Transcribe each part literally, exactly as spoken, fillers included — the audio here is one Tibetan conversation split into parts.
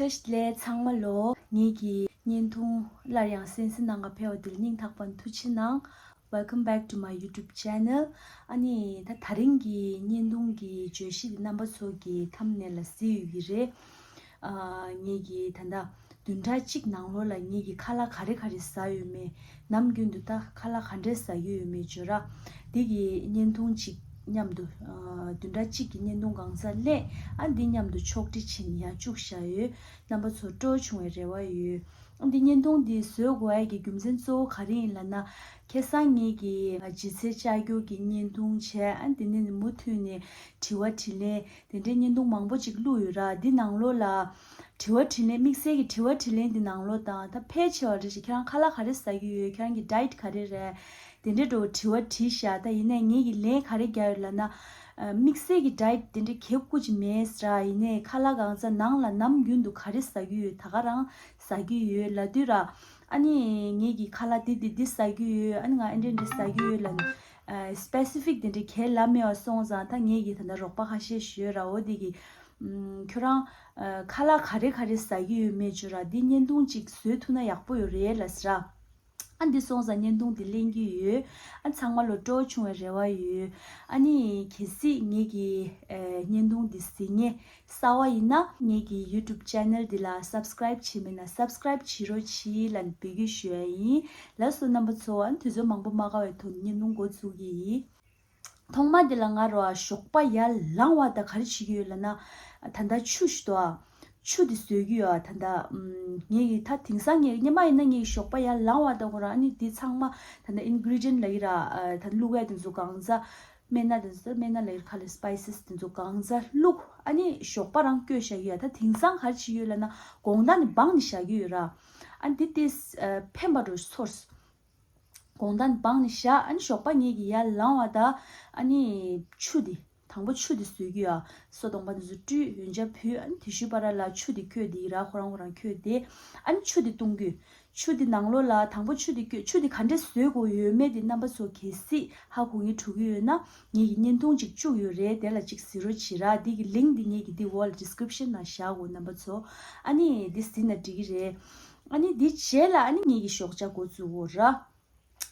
བཀྲ་ཤིས་བདེ་ལེགས་ཚང་མ་ལོ། ངེད་ཀྱི་བརྙན་ཐུང་སླར་ཡང་གསན་གཟིགས་གནང་ག་ཕེབས་པ་འདི་ལ་སྙིང་ཐག་པ་ནས་ཐུགས་རྗེ་གནང་། Welcome back to my YouTube channel. ཨ་ནི་ད་དེ་རིང་གི་བརྙན་ཐུང་གི་བརྗོད་གཞི་འདི་རྣམ་པ་ཚོ་གི་ཐམ་ནེལ་ལ་གཟིགས་ཡོད་ཀྱི་རེད། ཨ་ངེད་ཀྱི་ད་ལྟ་བདུན་ཕྲག་གཅིག་ནང་ལོགས་ལ་ངེད་ཀྱི་ཁ་ལག་ག་རེ་ག་རེ་ཟ་ཡོད་མེད། ནམ་རྒྱུན་དུ་ད་ཁ་ལག་ག་འདྲས་ཟ་གི་ཡོད་མེད་བརྗོད་ར། འདི་གི་བརྙན་ཐུང་གཅིག་མཉམ་དུ་ཨ་བདུན་ཕྲག་གཅིག་གི་བརྙན་ཐུང་གང་ཟག་སླད་ཨ་འདི་མཉམ་དུ་ཕྱོགས་སྒྲིག་བྱས་ནས་ཡང་བཅུག་བཞག་ཡོད། རྣམ་པ་ཚོར་སྤྲོ་བྱུང་བའི་རེ་བ་ཡོད། ཨ་འདི་བརྙན་ཐུང་འདི་བཟོ་དགོས་ཡ་གི་རྒྱུ་མཚན་གཙོ་བོ་ག་རེ་ཡིན་ལབ་ན། ཁ་སང་ངེད་ཀྱི་ཨ་ལྗིད་ཚད་བཅའ་རྒྱུ་གི་བརྙན་ཐུང་བྱས་ཨ་འདི་ནས་མུ་མཐུད་ནས་དྲི་བ་དྲིས་ལན་དེ་འདྲའི་བརྙན་ཐུང་མང་པོ་ཅིག་བླུགས་ཡོད་ར། འདི་ནང་ལོགས་ལ་དྲི་བ་དྲིས་ལན་དམིགས་བསལ་གྱི་དྲི་བ་དྲིས་ལན་འདི་ནང་ལོགས་དང་ད་ཕལ་ཆེ་བ་རེ་ཞིག་ཁྱེད་རང་ཁ་ལག་ག་རེ་ཟ་གི་ཡོད། ཁྱེད་རང་གི་ཌའེཊ་ག་རེ་རེད། དེ་འདྲའི་འགྲོ་དྲི་བ་དྲིས་ཤག་ད་ཡིན་ནའི་ངེད་ཀྱི་ལན་ག་རེ་རྒྱག་ཡོད་ལབ་ན། ཨ་དམིགས་བསལ་གྱི་ཌའེཊ་དེ་འདྲའི་གལ་དགོས་ཅིག་མེད་ཟེར་ར། ཡིན་ནའི་ཁ་ལག་གང་ཟ་ནང་ལ་ནམ་རྒྱུན་དུ་ག་རེ་ཟ་གི་ཡོད་ད་ག་རང་ཟ་གི་ཡོད་ལབ་དུས་ར། ཨ་ནི་ངེད་ཀྱི་ཁ་ལག་འདི་འདི་འདི་ཟ་གི་ཡོད། ཨ་ནི་ང་ཨེ་འདྲ་འདྲ་ཟ་གི་ཡོད་ལབ་ནས་ཨ་སི་པེ་སི་ཕིག་དེ་འདྲའི་གལ་ལ་མེད་པ་སོང་ཙང་ད་ངེད་ཀྱི་ད་ལྟ་རོགས་པ་ཁ་ཤས་ཤིག་ཡོད་ར། འོ་དེ་གི་ཨམ་ཁྱོད་རང་ཨ་ཁ་ལག་ག་རེ་ག་རེ་ཟ་གི་ཡོད་མེད་བརྗོད་ར། འདི་བརྙན་ཐུང་ཅིག་བཟོས་ཐུབ་ན་ཡག་པོ་ཡོད་རེད་ལབ་ཟེར་ར། ཨ་འདི་སོང་ཙང་བརྙན་ཐུང་འདི་ལེན་གྱི་ཡོད། ཨ་ཚང་མ་ལོ་སྤྲོ་བོ་བྱུང་བའི་རེ་བ་ཡོད། ཨ་ནི་གལ་སྲིད་ངེད་ཀྱི་ཨེ་བརྙན་ཐུང་འདི་གཟིགས་མཁན་གསར་བ་ཡིན་ན་ངེད་ཀྱི་ཡུ་ཊུབ་ཅེ་ནལ་འདི་ལ་སབ་སི་ཀ་རའིབ་བྱས་མེད་ན་སབ་སི་ཀ་རའིབ་བྱེད་རོགས་གྱིས་ལབ་འབོད་སྐུལ་ཞུ་ཡ་ཡིན། ལགས་སོ་རྣམ་པ་ཚོ། ཨ་ནི་དུས་ཚོད་མང་པོ་མ་འགོར་བའི་ཐོག་ནས་བརྙན་ཐུང་འགོ་འཛུགས་ཀྱི་ཡིན། ཐོག་མ་འདི་ལ་ང་རོ་ཨ་ཞོགས་པ་ཡར་ལངས་བ་དང་ག་རེ་བྱེད་ཀྱི་ཡོད་ལབ་ན། ད་ལྟ་ཆུ་ཞིག་འདུག་ཨ། ཆུ་འདི་བཟོས་ཀྱི་ཡོད་ཨ། ད་ལྟ་ཨམ་ངེད་ཀྱི་ད་དེང་སང་ངེད་སྔོན་མ་ཡིན་ན་ངེད་ཀྱི་ཞོགས་པ་ཡར་ལངས་བ་དང་ཁོ་རང་ཨ་ནི་འདི་ཚང་མ་ད་ལྟ་ཨིན་གི་རི་ཌི་ཡན་ལབ་ཀྱི་ར། ཨ་ད་བླུགས་ཡ་དེ་ཚོ་གང་ཟ། སྨན་སྣ་དེ་ཚོ་སྨན་སྣ་ལབ་ཀྱི་ར། ཁ་ལས་སི་པའི་སི་དེ་ཚོ་གང་ཟ་བླུགས་ཨ་ནི་ཞོགས་པ་རང་བསྐོལ་བཞག་གི་ཡོད་ཨ། ད་དེང་སང་ག་རེ་བྱེད་ཀྱི་ཡོད་ལབ་ན་དགོང་དག་ནས་སྦངས་ནས་བཞག་གི་ཡོད་ར། ཨ་ནི་འདི་ཏོག་ཙམ་ཨ་ཕན་པ་འདྲ་ཚོར། དགོང་དག་ནས་སྦངས་ནས་བཞག་ཨ་ནི་ཞོགས་པ་ངེད་ཀྱི་ཡར་ལངས་བ་དང་ཨ་ནི་ཆུ་དེ་དང་པོ་ཆུ་དེ་བཟོས་ཀྱི་ཡོད་ཨ། སོ་སྡོང་པ་དེ་ཚོ་བཀྲུས་ཡོན་ཆབ་ཕུལ་ཨ་ནི་དེ་ཤུལ་བར་ལ་ཆུ་དེ་བསྐོལ་དེ་ཡི་ར་ཁོ་རང་ཁོ་རང་ཁོལ་དེ་ཨ་ནི་ཆུ་དེ་བཏུང་གི་ཡོད། ཆུ་དེ་ནང་ལོགས་ལ་དང་པོ་ཆུ་དེ་བསྐོལ་ཆུ་དེ་ག་འདྲས་བཟོས་དགོས་ཡོད་མེད་དེ་རྣམ་པ་ཚོ་གལ་སྲིད་ཧ་གོ་མཁན་འགྲོ་གི་ཡོད་ན་ངེད་ཀྱི་བརྙན་ཐུང་ཅིག་བཅུག་ཡོད་རེད། དེ་ལ་ཅིག་གཟིགས་རོགས་བྱེད་ར། དེ་གི་ལིང་ཀི་དེ་ངེད་ཀྱི་དེ་འོག་ལ་ཌི་སི་ཀི་རིབ་ཤན་ནང་བཞག་གོ་རྣམ་པ་ཚོ། ཨ་ནི་དེ་གཟིགས་ན་འགྲིག་གི་རེད། ཨ་ནི་དེ་རྗེས་ལ་ཨ་ནི་ངེད་ཀྱི་ཞོགས་ཇ་འགོ་བཙུགས་གོ་ར།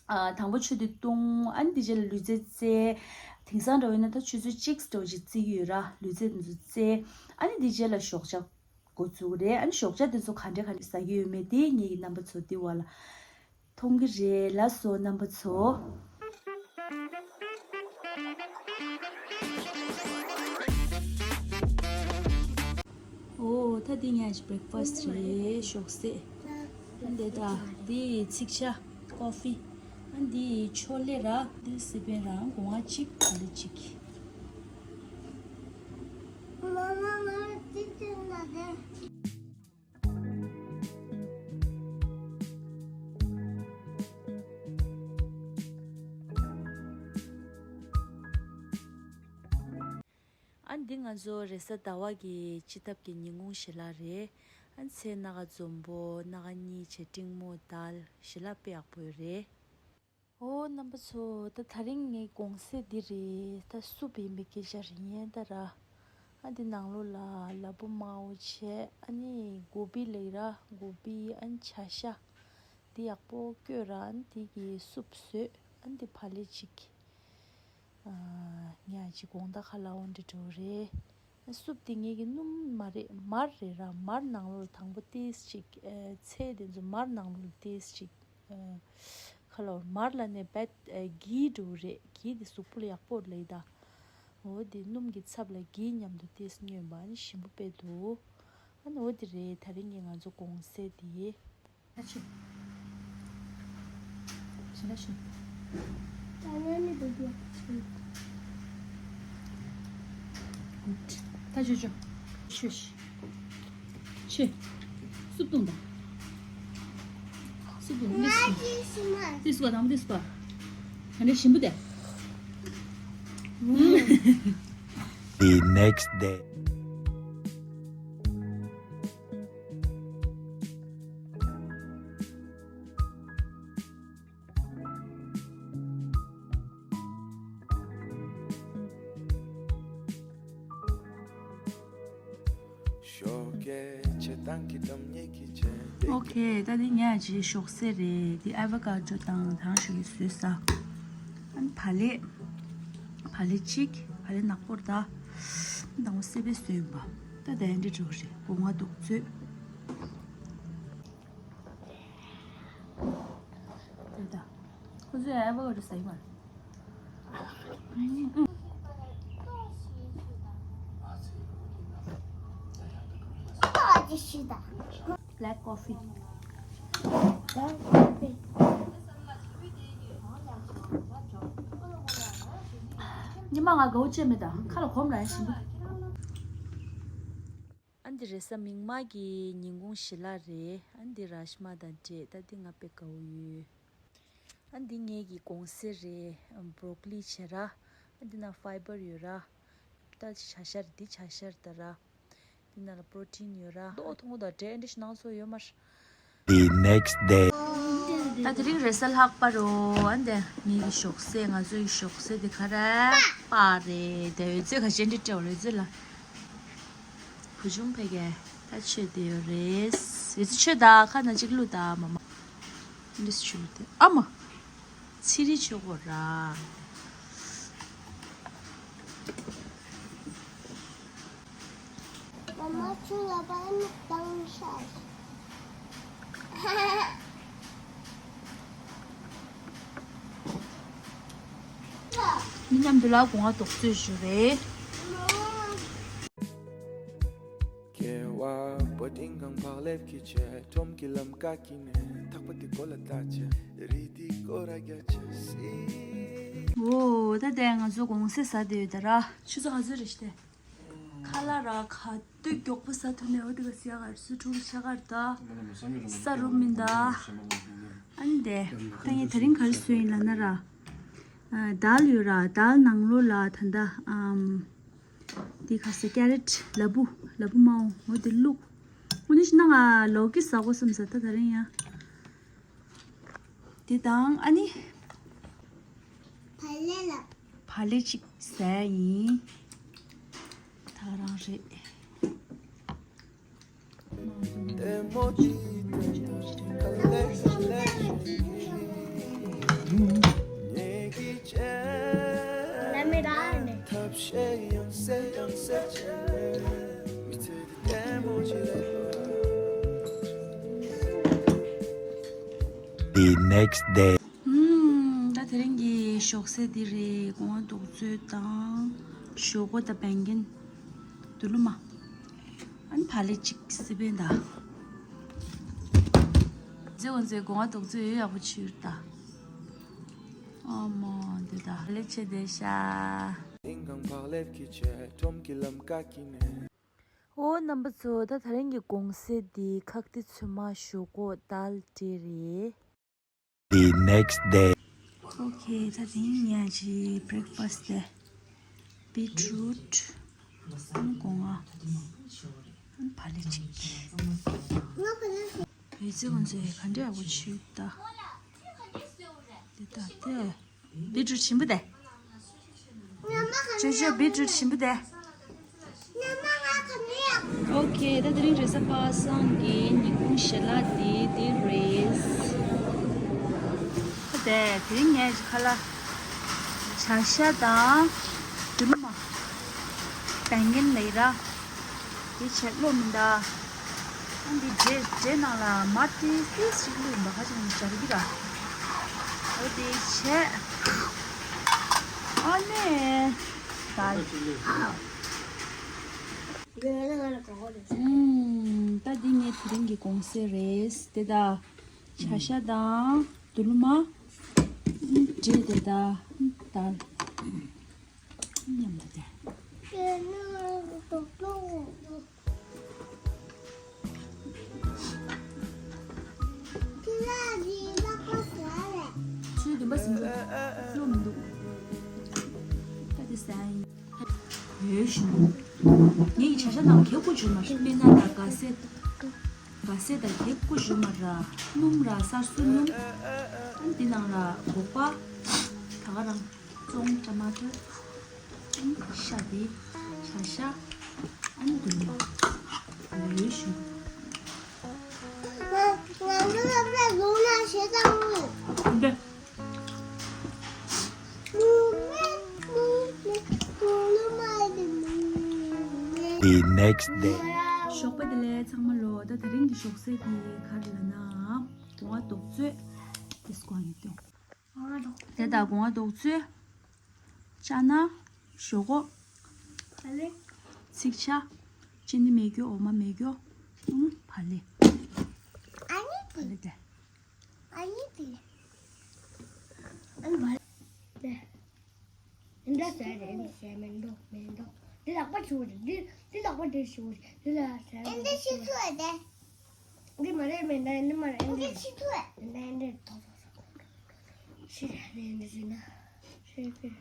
ཨ་དང་པོ་ཆུ་དེ་བཏུང་ཨ་ནི་དེ་རྗེས་ལ་ལུས་རྩལ་རྩེ། དེང་སང་འདྲ་བོ་ཡིན་ན་ད་ཆུ་ཚོད་གཅིག་འདྲ་བོ་ཞིག་རྩེ་གི་ཡོད་ར། ལུས་རྩལ་དེ་ཚོ་རྩེ། ཨ་ནི་དེ་རྗེས་ལ་ཞོགས་ཇ་འགོ་བཙུགས་རེད། ཨ་ནི་ཞོགས་ཇ་དེ་ཚོ་ག་འདྲས་ག་འདྲས་ཟ་གི་ཡོད་མེད་དེ་ངེད་ཀྱི་རྣམ་པ་ཚོ་དེ་བ་ལ་མཐོང་གི་རེད། ལགས་སོ་རྣམ་པ་ཚོ། ཨོ་ད་འདི་ངའི་བྷི་རེག་ཕ་སི་ཊི་རེད། ཞོགས་ཟས། ཨ་འདི་ད་འདི་ཚིག་ཇ་ཀོ་ཕི། ཨ་འདི་ཆོ་ལེ་ར། འདི་སི་པན་རང་སྒོ་ང་གཅིག་ག་ལེ་གཅིག་ཨ་འདི་ང་ཚོ་རེས་གཟའ་ཟླ་བ་གི་སྤྱི་ཐབ་ཀྱི་ཉིན་གུང་ཞལ་ལག་རེད། ཨ་ཚལ་སྣ་ཁ་འཛོམས་པོ་སྣ་ཁ་གཉིས་བྱས་ཀྲིང་མོ་དཱལ་ཞལ་ལག་དཔེ་ཡག་པོ་རེད། ཨོ་རྣམ་པ་ཚོ་ད་དེ་རིང་ངའི་དགོང་ཟས་འདི་རེད། ད་སུབ་ཡིན་པའི་སྐད་ཆ་རེད་ཡིན་ད་ར། ཨ་འདི་ནང་ལོགས་ལ་ལ་ཕུག་དམར་པོ་བྱས་ཨ་ནི་གོ་བི་ལབ་ཀྱི་ར་གོ་བི་ཨ་ནི་བྱ་ཤ་འདི་ཡག་པོ་བསྐོལ་ར་ཨ་ནི་འདི་གི་སུབ་བཟོས་ཨ་ནི་འདི་ཕ་ལེ་གཅིག་ཨ་ངས་ཅིག་དགོང་དག་ཁ་ལག་འོ་འདྲ་འགྲོ་རེད། སུབ་དེ་ངེད་ཀྱི་སྣུམ་མ་རེད་མར་རེད་ར། མར་ནང་ལོགས་ལ་དང་པོ་ཏིས་ཅིག་ཨ་ཚལ་དེ་ཚོ་མར་ནང་ལོགས་ལ་ཏིས་ཅིག་ཨ་ཁ་ལོ་མར་ལ་ནས་བད་ཨ་གི་འགྲོ་རེད། གི་དེ་གཟུགས་པོ་ལ་ཡག་པོ་ལེ་ད། འོ་དེ་སྣུམ་གྱི་ཚབ་ལ་གི་མཉམ་དུ་ཏིས་སྙོན་པ་ཨ་ནི་ཞིམ་པོ་དཔེ་འདུག་ཨ་ནི་འོ་དེ་རེད་དེ་རིང་གི་ང་ཚོ་དགོང་ཟས་དེ། ད་ཆུ། ཞི་ལ་ཞུ། ད་ཆུ་ཆུ། ཆུ་ཞི། ཆུ། སུབ་བཏུང་དང་། སུབ་བཏུང་དང་། ཏིས་པ། ཏིས་པ་དང་ཏིས་པ། ད་ནི་ཞིམ་པོ་དེ། The next day. ཞོགས་ཀས་ཇ་ ཨོ་ཁེ། ད་འདི་ངས་ཅིག་ཞོགས་ཟས་རེད། འདི་ཨ་ཝ་ཀ་ཌོ་དང་དང་ཞུ་གི་བཟོས་ས། ཨ་ནི་བག་ལེབ། བག་ལེབ་གཅིག་བག་ལེབ་ནག་པོ་རེད་ད། དང་པོ་སེ་པའི་བཟོས་ཡིན་པ། ད་དེ་འདྲ་འགྲོ་གི་རེད། སྒོ་ང་རྡོག་བཟོས། དེ་ད། ཁོ་ཚོས་ཨ་ཝ་ཀ་ཌོ་ཟ་ཡི་མ་རེད། Black coffee. ཉི་མ་ང་དགའ་བོ་བྱས་མེད་ད། ཁ་ལ་གོམས་ར་ཡ་ཞིམ་པོ། ཨ་འདི་རེས་གཟའ་མིག་དམར་གྱི་ཉིན་གུང་ཞལ་ལག་རེད། ཨ་འདི་རཱཇ་མ་དང་འབྲས། ད་འདི་ང་དཔེ་དགའ་བོ་ཡོད། ཨ་འདི་ངེད་ཀྱི་དགོང་ཟས་རེད། བྷོ་རོ་ཀོ་ལི་བྱས་ར། ཨ་འདི་ན་ཕའི་བར་ཡོད་ར། ད་བྱ་ཤ་རེད། འདི་བྱ་ཤ་རེད་ད་ར། འདི་ན་ལ་པྲོ་ཊིན་ཡོད་ར། ཏོག་ཐུང་ངུ་དང་འབྲས་འདྲ་ཞིག་ནང་ཚོ་ཡོད་མ་རེད། The next day. ད་དེ་རིང་རེས་གཟའ་ལྷག་པ་རོ། ཨ་འདི་ངེད་ཀྱི་ཞོགས་ཟས། ང་ཚོའི་ཞོགས་ཟས་འདི་ག་རེ་པ་རེད། དེ་འོད་ཟེར་ག་ཞན་འདྲི་སྤྲད་འོད་ཟེར་ལ། བུ་ཆུང་ཕ་གི་ད་མཆོད་བསྡད་ཡོད་རེད། ཡོད་ཚད་མཆོད་ད། ཁ་ན་གཅིག་བླུགས་ད་མ་མ། འདི་མཆོད་དེ་ཨ་མ། ཚི་རི་མཆོད་གོ་ར། མ་མ་ཆུ་ལ་པ་ནི་བཏང་ཤག་འདི་མཉམ་དུ་ལ་སྒོ་ང་རྡོག་བཟོས་ཞུ་རེད། འོ་ད་དེ་ང་ཚོ་དགོང་ཟས་ཟ་བསྡད་ཡོད་ད་ར། ཆུ་ཚོད་ག་ཚོད་རེད་ཤི་དེ། ཁ་ལག་ར་ག་དུས་མགྱོགས་པོ་ཟ་ཐུབ་ནས། འོ་དེ་ག་ཟེར་ཡ་ག་རེ། སུ་ཕྲུ་གུ་ཆ་ག་རེད་ད། ས་རུབ་མིན་ད། ཨ་ནི་དེ་ད་ངས་དེ་རིང་ག་རེ་བཟོས་ཡིན་ལབ་ན་ར། ཨ་དཱལ་ཡོད་ར། དཱལ་ནང་ལོགས་ལ་ད་ལྟ་ཨམ། དེ་ག་ཟེར། ཀེ་རེ་ཊི། ལ་ཕུག་ལ་ཕུག་མ་འོང་། འོ་དེ་བླུགས། འོ་ནི་ཤི་ན་ང་ལོག་གི་ཟ་དགོས་བསམ་ས། ད་དེ་རིང་ཡ། དེ་དང་ཨ་ནི། བག་ལེབ་ལ། བག་ལེབ་ཅིག་ཟ་ཡ་ཡིན། ད་རང་རེད། The next day. ཨུམ། ད་དེ་རིང་གི་ཞོགས་ཟས་འདི་རེད། སྒོ་ང་རྡོག་བཟོས་དང་། ཞོག་ཁོག་དང་བད་ཀན། དུ་ལུ་མ། ཨ་ནི་བག་ལེབ་གཅིག་སི་པན་ད། ཛེ་འོ་ཛེ་སྒོ་ང་རྡོག་བཟོས་ཡོད། ཡག་པོ་ཕྱིར་ད། ཨ་མ་འདི་ད་བག་ལེབ་ཆེ་བསྡད་ཤག་འོ་རྣམ་པ་ཚོ། ད་དེ་རིང་གི་དགོང་ཟས་འདི་ཁག་ཏི་ཚོད་མ་ཞོག་ཁོག་དཱལ་འབྲས་རེད། The next day. ཨོ་ཁེ། ད་དེ་ཉིན་ཉལ་གྱི་བྷི་རེག་ཕ་སི་ཊི་དེ། བི་ཊི་རུཊ། ཨ་ནི་སྒོ་ང་། ཨ་ནི་བག་ལེབ་གཅིག་འོད་ཟེར་ཁོང་ཚོས་ག་འདྲ་ཡག་པོ་བྱུས་ད། འདི་ད་དེ། བི་ཊི་རུཊ་ཞིམ་པོ་དེ། ཅོ་ཅོ་བི་ཊི་རུཊ་ཞིམ་པོ་དེ། ཨོ་ཁེ། ད་དེ་རིང་རེས་གཟའ་པ་སངས་ཀྱི་ཉིན་གུང་ཞལ་ལག་དེ་དེ་རེད། ད་དེ་དེ་རིང་ངས་ཁ་ལག་བྱ་ཤ་དང་། དུ་ལུ་མ། བད་ཀན་ལ་ཡི་ར། དེ་བྱས་བློ་མི་འདའ། ཨ་འདི་འབྲས་འབྲས་ནང་ལ་མར་ཏིས་ཏིས་ཞིག་བླུགས་འདུག་ཧ་ཅང་འབྱར་གི་ར། འོ་དེ་བྱས། ཨ་ནི། ད། ཨུམ། ད་འདི་ངའི་དེ་རིང་གི་དགོང་ཟས་རེད། དེ་ད། བྱ་ཤ་དང་། དུ་ལུ་མ། འབྲས་དེ་ད། དཱལ། མཉམ་དུ་དེ། ཚུལ་འདུན་པ་ཟིན་འགྲོ། བློ་མི་འདུག་ད་དེ་ཟ་ཡིན། ཡོད་ཞུ། ངས་ཀྱི་བྱ་ཤ་ནང་གེགས་ཀོ་བྱུང་མ་རེད། སྨན་སྣ་དང་ག་སེ། ག་སེ་དང་གེགས་ཀོ་བྱུང་མ་ར། སྣུམ་ར་གསར་སོ་སྣུམ། ཨ་འདི་ནང་ལ་སྒོག་པ། ད་ག་རང་། ཙོང་ཊ་མ་ཊར། ཤ་དེ། བྱ་ཤ། ཨ་ནི་དུ་ལུ་མ། ལོས་ཞུ། next day. ཞོགས་པ་བདེ་ལེགས་ཚང་མ་ལོ། ད་དེ་རིང་གི་ཞོགས་ཟས་དེ་ག་རེ་ལབ་ན། སྒོ་ང་རྡོག་བཙོས། དེ་སྒོ་ང་ཡོད་དོ། དེ་ད་སྒོ་ང་རྡོག་བཙོས། ཅ་ན། ཞོག་ཁོག་ཚིག་ཆ། ཅི་ནི་མེད་རྒྱུ། འོ་མ་མེད་རྒྱུ། ཨུམ། བག་ལེབ། ཨ་ནི་བག་ལེབ་དེ། ཨ་ནི་དེ། ཨ་ནི་བག་ལེབ་དེ། འདི་འདྲ་ཟེར་རེད། འདི་ཟེར་མེད་འདུག་མེད་འདུག་འདི་ལག་པ་ཆུ་རེད། འདི་འདི་ལག་པ་འདི་ཆུ་རེད། འདི་ལ་ཟེར་མེད་འདི་ཆུ་རེད། འདི་མ་རེད། མེད་འདི་འདི་མ་རེད། འདི་ཆུ་རེད། འདི་འདི་ཐོག་ཐོག་ཐོག་ཤི་རེད། འདི་འདི་ཟེར་ན་ཤི་རེད།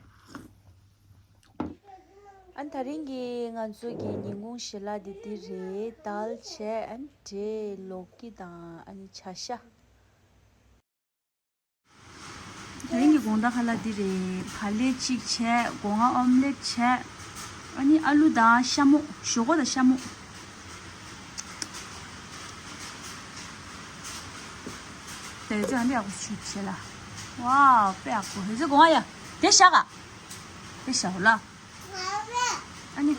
ཨ་ནི་དེ་རིང་གི་ང་ཚོ་གི་ཉིན་གུང་ཞལ་ལག་འདི་འདི་རེད། དལ་བྱས། ཨ་ནི་འབྲས་ལོག་ཀི་དང་། ཨ་ནི་བྱ་ཤ། དེ་རིང་གི་དགོང་དག་ཁ་ལག་འདི་རེད། བག་ལེབ་གཅིག་བྱས། སྒོ་ང་ཨོམ་ལེབ་བྱས། ཨ་ནི་ཨ་ལུ་དང་ཤ་མོག་ཞོག་ཁོག་དང་ཤ་མོག་དེ་ཚོ་ཨ་འདི་ཡག་པོ་ཞིག་བྱས་ལ། ཝའོ། དཔེ་ཡག་པོ། དེ་ཚོ་སྒོ་ང་ཡ། དེ་བཞག་ག་དེ་བཞག་ལ། ཨ་ནི།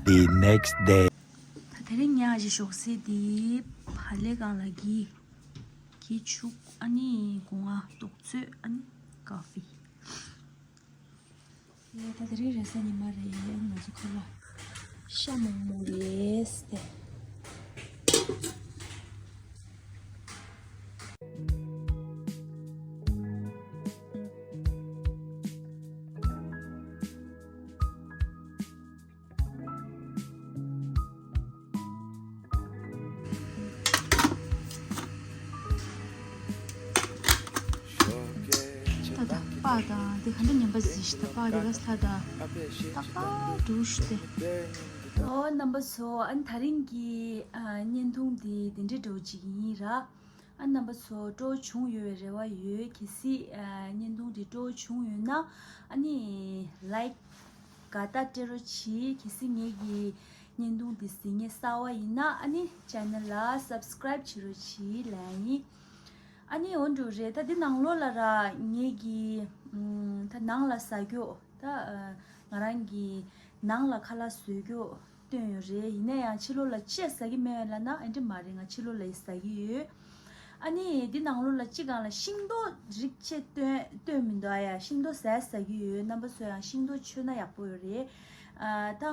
The next day. ད་དེ་རིང་ཉག་གི་ཞོགས་ཟས་འདི་བག་ལེབ་སྒང་ལ་གི་གི་ཕྱུགས། ཨ་ནི་སྒོ་ང་རྡོག་བཙོས། ཨ་ནི་ཀ་ཧྥེ། ད་དེ་རིང་རེས་གཟའ་ཉི་མ་རེད། ང་ཚོ་ཁ་ལག་ཤ་མོག་མོག་རེད་ཟེར་ཏེ། ད་ད་པགས་དང་དེ་ག་འདྲ་ཉན་པ་ཟིག་ཤི། ད་པགས་རི་ག་ས་ད་ཏག་ཏག་འགྲོ་ཤི་སྟེ། ཨོ་རྣམ་པ་ཚོ། ཨ་ནི་དེ་རིང་གི་ཨ་བརྙན་ཐུང་འདི་འདི་འདྲ་འདྲ་བོ་ཅིག་ཡིན་ར། ཨ་རྣམ་པ་ཚོ་སྤྲོ་བྱུང་ཡོད་པའི་རེ་བ་ཡོད། གལ་སྲིད་ཨ་བརྙན་ཐུང་འདི་སྤྲོ་བྱུང་ཡོད་ན་ཨ་ནི་ལའིཀ་དགའ་རྟགས་སྤྲད་རོགས་གྱིས། གལ་སྲིད་ངེད་ཀྱི་བརྙན་ཐུང་འདི་གཟིགས་མཁན་གསར་པ་ཡིན་ན་ཨ་ནི་ཅེ་ནལ་ལ་སབ་སི་ཀ་རའིབ་བྱེད་རོགས་གྱིས་ལབ་ཡིན། ཨ་ནི་འོ་འདྲ་རེད། ད་འདི་ནང་ལོགས་ལ་ར་ངེད་ཀྱི་ཨམ་ད་ནང་ལ་ཟ་རྒྱུ། ད་ཨ་ང་རང་གི་ནང་ལ་ཁ་ལག་བཟོ་རྒྱུ་བཏོན་ཡོད་རེད། ཡིན་ན་ཡང་ཕྱི་ལོགས་ལ་ཅིག་ཟ་གི་མེད་ལབ་ན་ཨེ་འདྲ་མ་རེད། ང་ཕྱི་ལོགས་ལ་ཡི་ཟ་གི་ཡོད། ཨ་ནི་འདི་ནང་ལོགས་ལ་ཅིག་སྒང་ལ་ཤིང་ཏོག་རིགས་ཅིག་བཏོན་བཏོན་མི་འདུག་ཨ་ཡ། ཤིང་ཏོག་ཟ་ཟ་གི་ཡོད། རྣམ་པ་ཚོ་ཡང་ཤིང་ཏོག་མཆོད་ན་ཡག་པོ་ཡོད་རེད། ཨ་ད་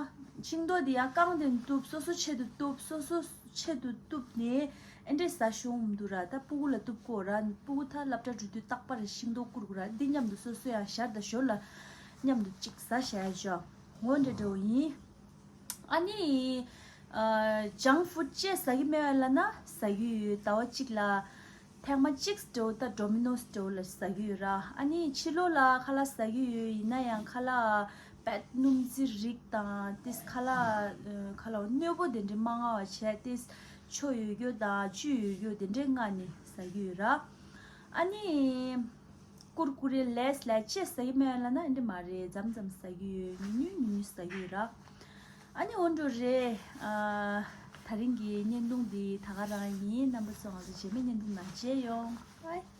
ཤིང་ཏོག་འདི་ཡང་བཀང་སྟེ་བཏུབ། སོ་སོ་ཆེད་དུ་བཏུབ། སོ་སོ་ཆེད་དུ་བཏུབ་ནས་ཨེ་འདྲས་ཟ་ཤོང་མི་འདུག་ར། ད་སྤུ་གུ་ལ་བཏུབ་གོ་ར། སྤུ་གུ་ད་སློབ་གྲྭ་འགྲོ་དུས་རྟག་པར་ཤིང་ཏོག་བསྐུར་དགོས་ར། འདི་མཉམ་དུ་སོ་སོ་ཡང་ཞར་དང་ཞོར་ལ་མཉམ་དུ་ཅིག་ཟ་བྱ་ཡ་ཅོ། འོ་འདྲ་འདྲ་བོ་ཡིན། ཨ་ནི་ཨ་ཇང་ཕུཌ་ཅིག་ཟ་གི་མེད་པ་ལབ་ན་ཟ་གི་ཡོད། ཟླ་བ་གཅིག་ལ་ཐེངས་མ་གཅིག་འདྲ་བོ་ད་ཌོ་མི་ནོས་འདྲ་བོ་ལ་ཟ་གི་ཡོད་ར། ཨ་ནི་ཕྱི་ལོགས་ལ་ཁ་ལག་ཟ་གི་ཡོད། ཡིན་ན་ཡང་ཁ་ལག་དཔེ་སྣུམ་རྩི་རིགས་དང་ཏིས་ཁ་ལག་ཁ་ལག་གནོད་པོ་དེ་འདྲ་མ་མངའ་བ་བྱས་ཏིས་ཆོ་ཡོད་རྒྱུ་དང་བཅུད་ཡོད་རྒྱུ་དེ་འདྲས་མངགས་ནས་ཟ་གི་ཡོད་ར། ཨ་ནི་ཀུར་ཀུ་རེ་ལེས་ལ་ཅིག་ཟ་གི་མེད་ལབ་ན་འདི་མ་རེད། མཚམས་མཚམས་ཟ་གི་ཡོད། ཉུང་ཉུང་ཉུང་ཉུང་ཟ་གི་ཡོད་ར། ཨ་ནི་འོ་འདྲ་རེད། ཨ་དེ་རིང་གི་བརྙན་ཐུང་འདི་ད་ག་རང་ཡིན། རྣམ་པ་ཚོ་ང་ཚོ་རྗེས་མའི་བརྙན་ཐུང་ནང་མཇལ་ཡོང་། ཨའི།